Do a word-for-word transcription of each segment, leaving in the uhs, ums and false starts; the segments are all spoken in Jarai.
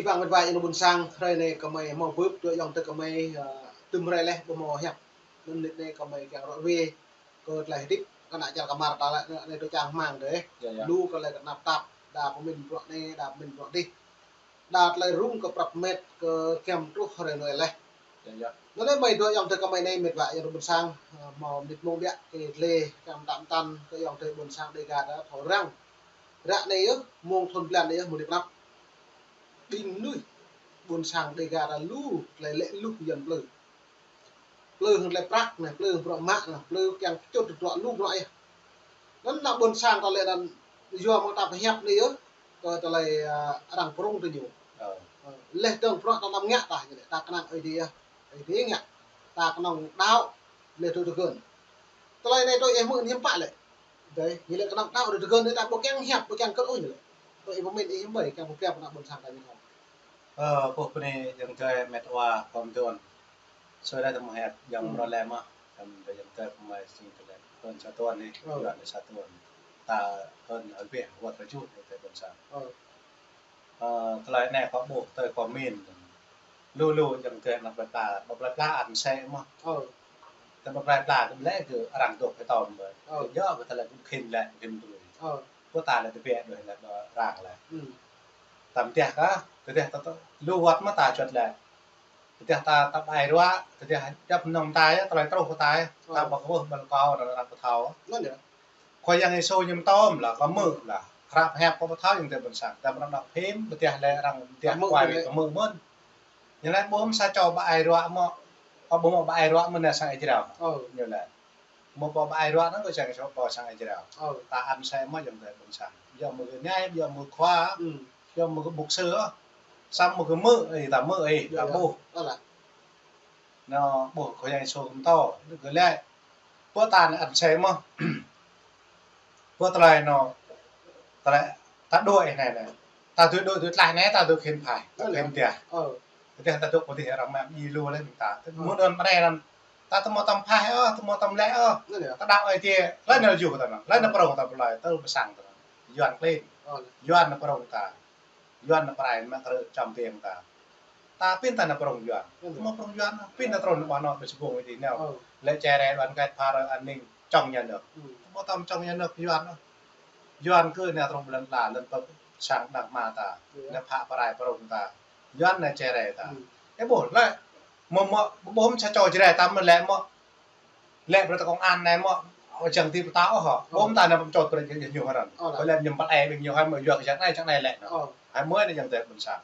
Kiăng mĕt wa ayŏng adơi ƀôn sang, hrơi anai gơmơi hmâo bưp, tui ayŏng adơi gơmơi, ơ, tŭm hrơi laih ƀu hmâo hiăp. Anŭn ră anai gơmơi kiăng ră ruai kơ tơlơi hơdip, kơ ană čar Kmar ta lĕ, anai tui čang rơmang dêh. Yă, yă. Lu kơ tơlơi kơnap tap, đa pơmĭn bruă anai, đa pơmĭn bruă adih. Đa tơlơi rŭng kơ prăp mĕt kơ giăm truh hrơi Noel laih. Yă, yă. Anŭn lĕ mơi tui ayŏng adơi gơmơi anai mĕt wa ayŏng adơi ƀôn sang, ơ, hmâo mơnit mông biă kơ tơlơi kiăng pơtă pơtăn kơ ayŏng adơi ƀôn sang Dêga ta thâo răng. Ră anai yơh, mông thun blan anai yơh, mơ̆ng anai pơnăp. Ƀing mơnuih ƀôn sang Dêga ta lu, tơlơi lĕ luh yăn plư. Plư hăng tơlơi prăk anai, plư hăng bruă mă anai, plư kiăng pơčut tơdruă lu bruă yơh. Anŭn ană ƀôn sang ta lĕ anŭn yua mơ̆ng ta pơhiăp anai yơh, kơ tơlơi, ơ, arăng pơrŭng tơ ñu. Ơ. Ơ, laih dơ̆ng bruă ta anăm ngă tah ñu lĕ, ta kơnang Ơi Adai yơh. Ơi Adai ngă, ta kơnang đaŏ, laih tui tơgŭn. Tơlơi anai tui ih hmư̆ hiư̆m pă lĕ. Dêh, ñu lĕ kơnang đaŏ tui tơgŭn anai ta ƀu kiăng hiăp, ƀu kiăng kơt ôh ñu lĕ. Tui ih pơmĭn ih hiư̆m ƀơi, kiăng pơhiăp ană ƀôn sang ta ñu thâo. Ơ, pô pơni ayŏng adơi mĕt wa kơ mơ̆n. Sui rai tơmơ̆ hiăp, ayŏng Hmm. mrô lĕ mơ̆, tơm ayŏng adơi kơ mơi sing tơlĕ. Hơn sa tuan anai, Ơ. Yuan anai sa tuan. Ta hơn hơbĕh wơ̆t rơjuh ayŏng adơi ƀôn sang. Ơ. Ơ, tơlơi anai kâo ƀuh tui kâo min. Lu lu ayŏng adơi ană plơi pla, ƀơi plơi pla ăn sĕ mơ̆. Ơ. Tơdah ƀơi plơi pla kơ lĕ kơ arăng dŏ pơtŏm ƀơi. Ơ. Kơ djơ̆ kơ tơlơi kŭm khĭn lĕ kŭm tui. Ơ. Kơ ta lĕ tơbiă đuaĭ lĕ ƀơi arăng lĕ. Hmm. Tơdah kah, tơdah ta, ta, lu wơ̆t mơ̆ ta čuăt lĕ. Tơdah ta, ta ƀai ruă, tơdah djŏp mơnơ̆ng ta yơh, tơlơi truh kơ ta yơh. Ta Ơ. ƀu kơkuh ƀơi kâo anŭn arăng ƀu thâo. Anŭn yơh. Khua Yang Yêsu ñu pơtŏm lah, pơmư̆ lah. Hră pơhiăp kâo ƀu thâo ayŏng adơi ƀôn sang. Ta pơnăp đŏk phim, pơdah lĕ arăng pơdah Pơmư̆ kuai lĕ. Pơmư̆ mơ̆n. Ñu lĕ ƀu hmâo sa čô ƀu ai ruă mơ̆, ƀu hmâo ƀu ai ruă mơ̆ anai sang Israel. Ơ. Ñu lĕ. Mơ̆ ƀu ƀu ai ruă anŭn kơ sang čô ƀu sang Israel. Ơ. Ta ăn sĕ mơ̆ ayŏng adơi ƀôn sang. Yua mơ̆ kơ ñai, yua mơ̆ khua, Hmm. yua mơ̆ kơ mục sư. Samơ̆ kơ mư̆, ih ta mư̆, ih ta Yua, yua. Ƀuh. Ơ lah. Anŭn ƀuh Khua Yang Yêsu kơ mơ̆ thâo, kơ lĕ. Pơ ta anai ăn sĕ mơ̆. Pơ tơlơi anŭn, tơlơi ta dŏ anai anai. Ta dŏ dŏ dŏ tlaih anai, ta dŏ khĭn phai, ta Ơ, khĭn yơh. Tiah. Ơ. Tiah ta dŏ pơ tiah arăng mă mơji lu lĕ mơ̆ng ta. Ơ. Mơ̆ng anŭn mơ̆ng anai anŭn, ta tơmâo tơm phai ôh, tơmâo tơm lĕ ôh. Ơ, yơh. Ta đaŏ Ơi Adai, laih anŭn yua ta anŭn, laih anŭn Ơ. Pơrŭng ta pơlơi, tơl pơsang ta anŭn. Yuan klin. Ơ. Yuan anŭn pơrŭng ta. Yuan anŭn pơrai mă krư̆ čăm biêng ta. Ta pĭn ta anŭn pơrŭng Yuan. Ơ. Tơmâo pơrŭng Yuan, pĭn ta trŭn ƀơi anŭn ƀơi sơbung Ơi Adai anŭn. Ơ. Lĕ čơrai ƀăn kaĭt phara an ninh chống nhà nước. Hmm. Tơmâo tơm chống nhà nước Yuan anŭn. Yuan kơ anai trŭn ƀơi lŏn ala, lŏn pơk sang đang hmua ta. Yơh. Anai phă pơrai pơrŭng ta. Yuan anai čơrai ta. Hmm. Ơ ƀuh, lĕ, mơ̆, mơ̆, ƀu hmâo sa čô Jrai ta mơ̆ lĕ mơ̆. Lĕ brơi ta công an anai mơ̆, ơ, čang ti pơtao ôh hă. Ơ. Ƀu hmâo ta anai pơčot brơi ñu, ñu hơrăn. Ơ, lĕ. Ƀơi lĕ ñu pơlĕ ƀing ñu hai mơ̆ yua kơ čang anai, čang anai lĕ anŭn. Ơ. Hai mơ̆ anai ayŏng adơi ƀôn sang.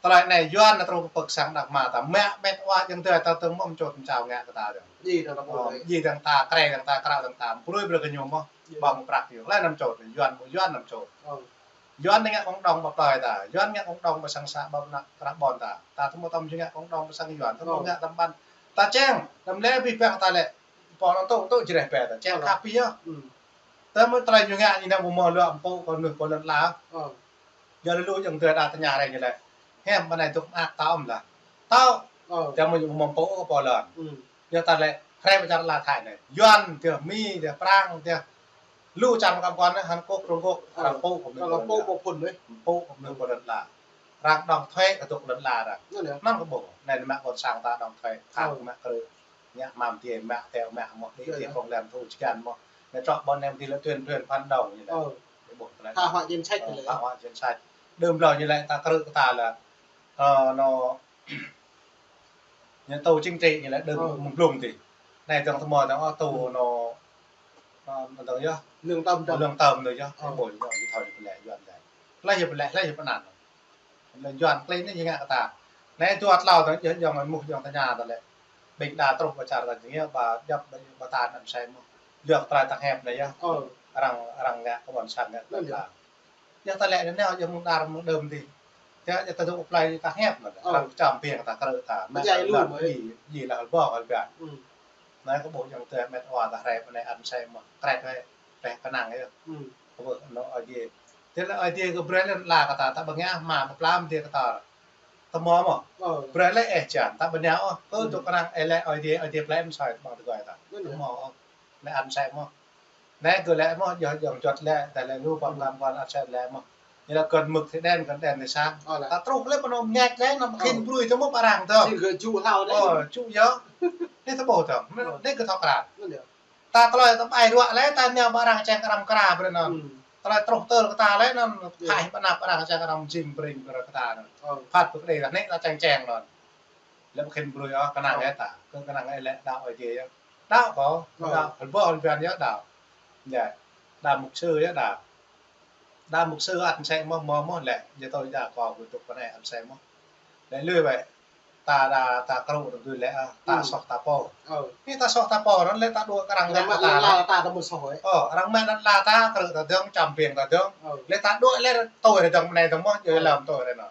Tơlơi anai Yuan anai trŭn pơk sang đang hmua ta. Mă mĕt wa ayŏng adơi ta tơ̆ng mơ̆ pơčot pơčao ngă kơ ta dơ̆ng. Ji dơ̆ng ta Ơ, ƀuh. Ji dơ̆ng ta, krĕ dơ̆ng ta, krao dơ̆ng ta. Brơi brơi kơ ñu mơ̆. Ji. Ƀơ̆ng prăk ñu. Laih anŭn pơčot, Yuan, Yuan anŭn pơčot. Ơ. Yuan anai ngă cộng đồng ƀơi plơi ta. Yuan ngă cộng đồng ƀơi sang xã, ƀơi ană krah ƀôn ta. Ta tơmâo tơm či ngă cộng đồng ƀơi sang Yuan. Tơmâo Ơ. Ngă tơm ƀăn. Ta čang, tơm lĕ abih bang ta lĕ. Pô anŭn tŭ, tŭ Jrai pĕ ta. Čang Ơ. Khăp pĭ yơh. Hmm. Tơmâo tơlơi ñu ngă ñu anai ƀu hmâo luă mpŭ kơ mơnuih pô lŏn ala. Ơ. Yua lu lu ayŏng adơi đa tơña rai ñu lĕ. Hiam ƀơi anai dŏ mơak ta ƀu lah. Tơl. Ơ. Tơmâo ñu ƀu hmâo mpŭ kơ pô lŏn. Hmm. Yua ta lĕ, hrơi ƀơi čar ala Thái anai. Yuan, dih Mi, dih Prang, dih lu čar mơkăm kơnang anai, Hàn Quốc, Trung Quốc, Ơ. Arăng mpŭ kơ mơnuih Arăng mpŭ kơ mơnuih. Mpŭ kơ mơnuih kơ lŏn ala. Arăng đóng thuế kơ dŏ lŏn ala arăng. Anŭn yơh. Anŭn kơ ƀuh. Anai mă ƀôn sang ta đóng thuế, phă Ơ. Mă krư̆. Ngă mă mơ̆ng adih, mă teo, mă mơ̆ đĭ, Yơh, đĭ yơh. Công làm thu čơkăn mơ̆. Anai trŏ ƀôn anai mơ̆ng adih lĕ tuyên truyền phản động ñu lĕ. Ơ. Kơ ƀuh tơlơi. Phá hoại chính sách Ơ, lĕ. Phá hoại chính sách. Đưm hlâo ñu lĕ ta krư̆ kơ ta lĕ. Ơ, anŭn Ñu tù chính trị ñu lĕ đơ̆ng Ơ. Mơ̆ng blung adih. Anai dơ̆ng tơmâo dơ̆ng ôh tù Ơ. Anŭn, anŭn dơ̆ng yơh. Lương tâm dơ̆ng. Lương tâm dơ̆ng yơh. Ơ. Ƀuh ñu, ñu thâo ñu pơlĕ Yuan dơ̆ng. Laih ñu pơlĕ, laih ñu pơanăn. Anŭn Yuan klin ñu ngă kơ ta. Anai dua tlâo dơ̆ng yơh, ayŏng mơnuih ayŏng tơña ta lĕ. Ƀing đa truh pơ čar ta jing yơh, ƀă djŏp ƀă ta anăm sai mơ̆. Yua kơ tơlơi tơnap hiăp anai yơh. Ơ. Arăng, arăng ngă kơ ƀôn sang ngă kơ Anŭn yơh. ta. Yua ta lĕ anai nao yua mơ̆ng đar mơ̆ng đưm adih. Yua, yua ta dŏ plơi ta hiăp mơ̆n. Ơ. Arăng čăm biêng ta krư̆ ta. Mă Jai lu lŏn mơ̆. Ji, ji lah hlâo hlâo biă. Hmm. Anai kơ ƀuh ayŏng adơi mĕt wa ta rai pơ anai ăn sai mơ̆. Krĕt wai, rai kơnang yơh. Hmm. Kơ ƀuh anŭn Ơi Adai. Tơlơi Ơi Adai kơ brơi lŏn ala kơ ta, ta ƀu ngă hmua pơplam adih kơ ta. Tơmâo mơ̆. Ơ. Brơi lĕ ih čang, ta ƀu ngă ôh. Kơ Hmm. dŏ kơnang ih lĕ Ơi Adai, Ơi Adai plĕ mơ̆ soi ƀơ̆ng tơguai ta. Anŭn yơh. Tơmâo ôh. Anai ăn sai mơ̆. Anai kơ lĕ mơ̆, yua ayŏng juăt lĕ, ta lĕ lu pơm Hmm. lam ƀôn ăn sai lĕ mơ̆. Ñu lĕ kơn mơ̆k thê đen, kơn đen thê sang. Ơ, lĕ. Ta truh lĕ pơ anŭn ñĕt lĕ, anŭn ơ, khĭn brui tơ mơ̆ ƀă arăng tơ. Khĭn kơ ču hlâo đĕ. Ơ, ču yơh. Anai ta ƀuh tơ. Ơ. Anai kơ thâo krăn. Anŭn yơh. Ta tơlơi ta ƀai ruă lĕ, ta nao ƀă arăng čang kơ arăng kra brơi anŭn. Hmm. Tơlơi truh tơl kơ ta lĕ anŭn, yơh, phai ƀă anăp arăng čang kơ arăng jing brơi kơ ta anŭn. Ơ. Phat pơkơđi ta anai ta čang čang anŭn. Lĕ khĭn brui ôh, kơnang, ơ, yơh ta. Kơ kơnang yơh lĕ đaŏ Ơi Adai yơh. Đaŏ kơ, ơ, đaŏ, hlâo ƀă hlâo ƀiă yơh đaŏ. Yơh. Đaŏ mục sư yơh đaŏ. Đaŏ mục sư ăt mơsĕ mơ̆, mơ̆, mơ̆ lĕ, yơh tui yơh kâo gơ̆ tŭk pơ anai ăt mơsĕ mơ̆. Lĕ lui wơ̆t, ta, ta, ta krŭ tui lĕ, ah, ta, hmm, soh ta pô. Ơ. Anai ta soh ta pô, anŭn lĕ ta đuaĭ kơ arăng ngă kơ ta, ta, ta, ta mơ̆ soh, ơ. Ơ, arăng mă anŭn la ta, krŭ ta dơ̆ng, čăm ƀing ta dơ̆ng. Ơ. Lĕ ta đuaĭ lĕ tui rơdơ̆ng mơnai dơ̆ng mơ̆, yơh, ơ, lăm tui rơnŭn. Ơ,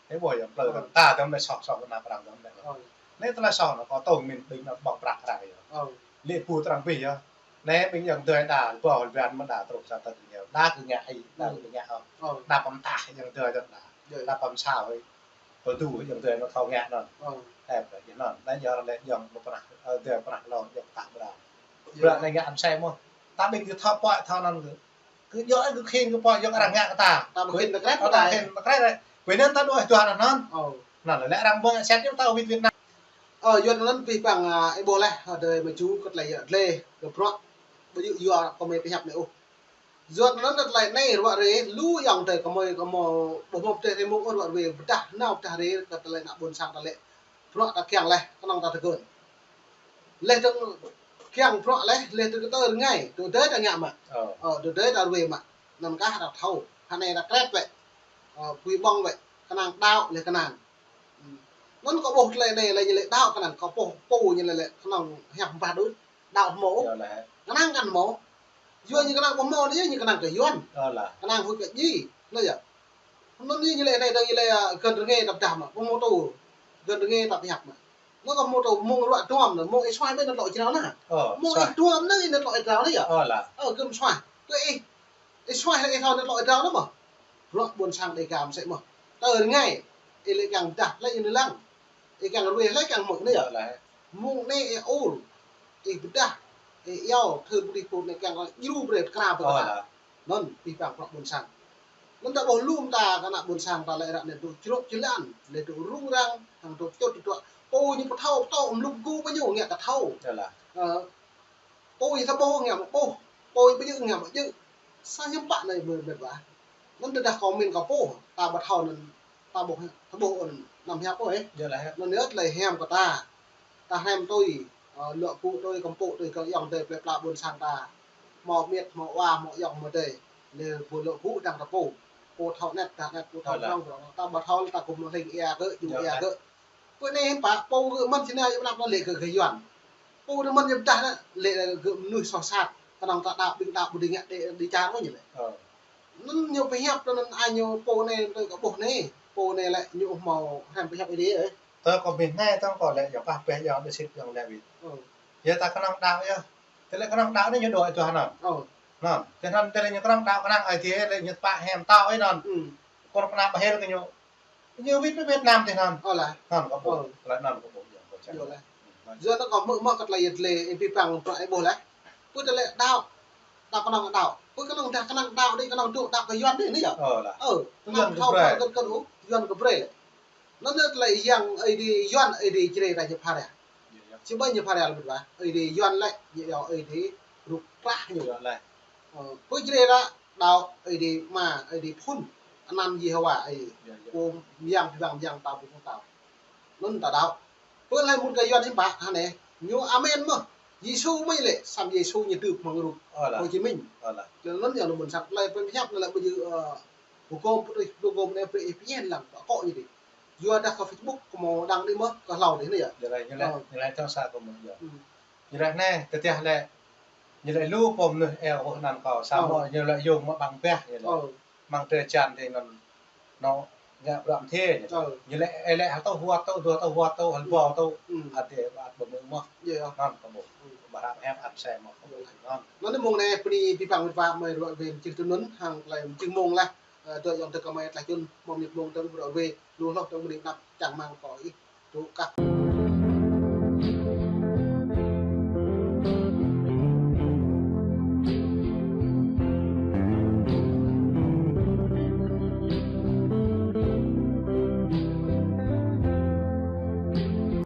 ƀuh yơh, plư, ơ, ta dơ̆ng lĕ soh, soh kơ anăp arăng dơ̆ng lĕ. Ơ. Anai tơlơi soh anŭn, kâo tŭ mĭn ƀing anŭn ƀơ̆ng prăk arăng yơh. Ơ. Lĕ pu arăng ƀing yơh. Anai ƀing ayŏng adơi đa, ƀuh hlâo ƀiă mơ̆ đa truh sa tơ kơ ñu. Đa kơ ngă ai, đa, ơ, kơ ngă ôh. Ơ. Đa pơmơtah ayŏng adơi đa. Yơh. Đa pơmơsao ai. Pơdu ayŏng adơi anŭn thâo ngă anŭn. Ơ. Ơ, ƀơi anŭn. Anai yơh lĕ ayŏng mơ̆ pơnah, ơ, adơi pơnah lŏ ayŏng ta ƀră. Yơh. Ƀră anai ngă ăt mơsĕ mơ̆. Ta ƀing gơ̆ thâo pơhiăp thâo anŭn gơ̆. Kơ yua, ơ, kơ khĭn kơ pô yua arăng ngă kơ ta. Ta ƀu khĭn ta krĕt, ơ, ta ƀu khĭn ta krĕt. Ƀơi anŭn ta đuaĭ dua anŭn. Ơ. Anŭn lĕ arăng ƀơ̆ng sĕt yơh ta wĭt Việt Nam. Ơ, yua anŭn pih păng, ah, ih ƀuh lĕ, ah, adơi mơ̆ ču kơ tơlơi yơh dleh, kơ bruă, ƀu djơ̆ yua kơ mơi pơhiăp anai ôh. Yua anŭn tơlơi anai ruă rê, lu ayŏng adơi kơ mơi, kơ mơi, ƀuh mơ̆ pơteh rê mơ̆ng ôh ruă rê, pơdah, nao pơdah rê, kơ tơlơi ană ƀôn sang ta lĕ. Bruă ta kiăng lĕ, kơnơ̆ng ta tơgŭn. Lĕ tơ̆ng kiăng bruă lĕ, lĕ tơ̆ng kơ tơl rơngai, tơ̆ng adơi ta ngă mă. Ơ. Ơ, tơ̆ng adơi ta ruai mă. Anŭn kah ta thâo, hơnai ta krĕt wơ̆t. Ơ, pui ƀơ̆ng wơ̆t, kơnang đaŏ lĕ kơnang. Hmm. Anŭn kâo ƀuh tơlơi anai lĕ ñu lĕ đaŏ kơnang, kâo ƀuh pô ñu lĕ lĕ kơnang hiăp ƀah đôč. Đaŏ hmâo. Yơh lĕ. Kơnang kăn hmâo. Yua ñu kơnang ƀu hmâo anai yơh ñu kơnang kơ Yuan. Ơ lĕ. Kơnang huĭ kơ djai. Anai yơh. Anŭn anai ñu lĕ anai dơ̆ng ñu lĕ, ah, gơ̆n rơngai ta pơdah mă. Ƀu hmâo tŭ. Gơ̆n rơngai ta pơhiăp mă. Anŭn kâo hmâo tŭ mơ̆ng ruă duăm anŭn, mơ̆ng ih suaih ƀĕ anŭn lŏ jrao anŭn. Ơ, mơ̆ng ih suaih. Duăm anŭn ih anŭn lŏ jrao anŭn yơh. Ơ lĕ. Ơ, gơ̆n suaih. Tui ih. Ih suaih lĕ ih thâo anŭn lŏ jrao anŭn mơ̆. Bruă ƀôn sang Dêga mơsĕ mơ̆. Tơl rơngai. Ih lĕ kiăng pơdah lĕ ñu lăng. Ih kiăng ruai lĕ kiăng mơ̆ anŭn yơh. Ơ lĕ. Mơ̆ng anai ih ur. Ih pơdah. Ih iâu. Thơ ƀu đĭ pô anai kiăng djru brơi kra ƀơi kơta. Ơ lĕ. Anŭn, pih păng bruă ƀôn sang. Anŭn ta ƀuh lŏm ta kơ ană ƀôn sang ta lĕ ră anai dŏ črŏk čơlan, lĕ dŏ rŭng răng, hăng dŏ čut dŏ. Pô ñu pơthâo pơtô, mlŭk gŭ ƀu ñu ngă kơ thâo. Yơh lĕ. Ơ, pô ñu thâo ƀuh ngă mă ƀuh, pô ñu ƀu djơ̆ ngă mă djơ̆. Sa hiư̆m pă anai mơ̆ mĕt wa. Anŭn tơdah kâo mĭn kâo pô, ta ƀu thâo anŭn, ta ƀuh, ta ƀuh anŭn, anăm hiăp ôh, ơ. Yơh lĕ. Anŭn yơh tơlơi hiam kơ ta. Ta hrăm tui, ơ, luă gŭ tui, kơmpŭ tui, kơ ayŏng adơi plơi pla ƀôn sang ta. Hmâo mĕt, hmâo wa, hmâo ayŏng, hmâo adơi. Lĕ ƀu luă gŭ dăng ta pô. Pô thâo anet, ta anet, pô thâo prŏng, prŏng. Ta ƀu thâo, ta kơ mơ̆ hling ia gơ̆, djŭ ia gơ̆. Pơ anai hiư̆m pă, pô gơ̆ mơ̆n či nao yơh anăp anŭn lĕ gơ̆, gơ̆ Yuan. Pô anŭn mơ̆n yơh pơdah anŭn, lĕ gơ̆ mơnuih soh sat. Kơnơ̆ng ta đaŏ, ƀing đaŏ ƀu đĭ ngă, đĭ, đĭ čar ôh ñu lĕ. Ơ. Anŭn ñu pơhiăp anŭn ai ñu pô anai, anŭn kâo ƀuh anai. Pô anai lĕ ñu hmâo hrăm pơhiăp Ơi Adai, ơ. Tơ kâo ƀuh anai, tơ kâo lĕ yơh pah peh yơh đe sit yơh lĕ wĭt. Ơ. Yơh ta kơnơ̆ng đaŏ yơh. Tơlơi kơnơ̆ng đaŏ anai ñu dŏ ih tuah anŭn. Ơ. Anŭn. Tơnăn tơlơi ñu kơnơ̆ng đaŏ kơnơ̆ng Ơi Adai lĕ ñu pă hiam tao ih anŭn. Hmm. Kơ ană ƀă hel kơ ñu. Ñu wĭt pơ Việt Nam tih anŭn. Ơ lĕ. Anŭn kâo ƀuh. Ơ. Tơlơi anŭn kâo ƀuh yơh kâo čang. Yơh lĕ. Yua anŭn kâo hmư̆ mơ̆ kơ tơlơi yơh lĕ, ih pih păng bruă ih ƀuh lĕ. Pơ tơlơi đaŏ. Đaŏ kơnơ̆ng đaŏ. Pơ kơnơ̆ng dah kơnơ̆ng đaŏ đĭ kơnơ̆ng dŏ đaŏ kơ Yuan đĭ anai yơh. Ơ lĕ. Ơ, Yuan kơ Yuan brơi. Kơ, kơ, kơ, Yuan kơ brơi lĕ. Anŭn yơh tơlơi yang Ơi Adai Yuan Ơi Adai Jrai ta ñu phara. Yơh, yơh. Či ƀai ñu phara lĕ mĕt wa. Ơi Adai Yuan lĕ, ñu yua Ơi Adai rup krah ñu. Yơh lĕ. Ơ, pơ Jrai ta đaŏ Ơi Adai Ama, Ơi Adai Phŭn, anăn Yêhôwa Ơi Adai. Yơh, yơh. Pô mơyang pơyang mơyang ta ƀu thâo. Anŭn ta đaŏ. Pơ lĕ mŭt kơ Yuan hiư̆m pă, hơnai. Ñu amen mơ̆. Yêsu mơ̆ lĕ, samơ̆ Yêsu ñu tưp mơ̆ng rup. Ơ lĕ. Hồ Chí Minh. Ơ lĕ. Lĕ anŭn yơh anŭn ƀôn sang. Tơlơi pơhiăp anŭn lĕ ƀu djơ̆, ơ, hukum pơtui, hukum anai pơtui, ih pơhiăp lăng, kơ kâo ñu đĭ. Yua dah kơ Facebook, kơ mơ̆ đăng đĭ mơ̆, kơ hlâo đĭ anai yơh. Yơh lĕ, ñu lĕ, ơ, ñu lĕ thâo sa kơ mơ̆ yơh. Hmm. Ñu lĕ anai, tơdah lĕ, ñu lĕ lu pô mơnuih eo ôh anăn kâo, samơ̆, ơ, ñu lĕ yŏng mă ƀăng ƀah, ñu lĕ. Ơ. Mơ̆ng tơlơi čan tih anŭn, anŭn ngă bruă mơthê ñu. Ơ. Ñu lĕ, ơ, lĕ hơtŏ huăt tŏ, dua tŏ huăt tŏ, hơbâo tŏ, hmm, ăt dêh ƀă ƀu mơ̆ mơ̆. Yơh, yơh. Anŭn kâo ƀuh. Hmm. Ƀă hrăm hiăp ăt mơsĕ mơ̆ kâo ƀuh. Yơh. Anŭn. Anŭn anai mơ̆ng anai bơni pih păng mĕt wa mơi ruă wĕn čih tui anŭn, hăng tơlơi mơčih mơ̆ng lĕ, ơ, dŏ ayŏng adơi kơ mơi tlaih čun, mơ̆ng mơnit mơ̆ng tơ̆ng ruă wĕn, lu hloh tơ̆ng bơni anăp čang rơmang kơ ih, dŏ kah.